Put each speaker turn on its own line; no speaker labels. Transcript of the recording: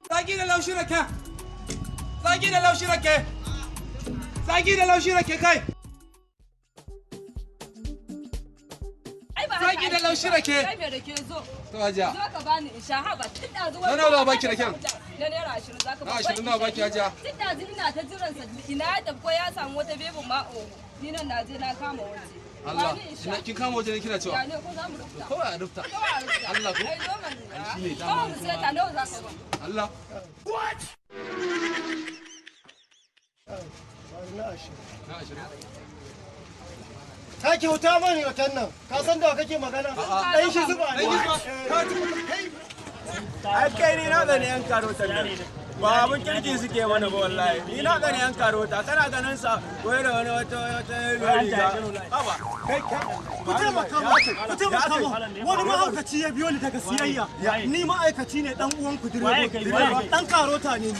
Zaki da laushi rake. Zaki da laushi rake. Zaki da laushi rake kai.
Ai ba
Zaki da laushi rake.
Kai mai rake zo.
To hajiya.
Zo ka bani in sha haba tun da zuwa.
Na nawa za a baki raken?
Na ₦20 za ka
Na 20 nawa baki hajiya?
Tun da ina ta jiran sa ina ya tafi ko ya samu wata bebin ma oho. Ni nan na je na kama waje.
Allah.
Bani in sha.
Ina kin kama waje ne kina cewa.
Ya ne ko za mu rubuta?
Kawai a rufta.
Kawai a rubuta.
Allah ko?
Ai zo mana.
Ai, shine dama
Kawai mu sai ta nawa za ka ba.
Allah.
Na 20.
Na 20.
Ka kyauta mani watan nan. Ka san da kake magana? Dan shi zuba ne.
Dan shi zuba. Ka ci
Ai kai ni na tsani yan karotan nan. Ba abun kirki suke mana ba wallahi. Ni na tsani yan karota. Kana ganin sa koyi da wani wata wata riga. Haba.
Ku taimaka mu, ku taimaka mu. Wani mahaukaci ya biyo ni daga siyayya. Ni ma'aikaci ne dan uwan ku direba. Dan karota ne.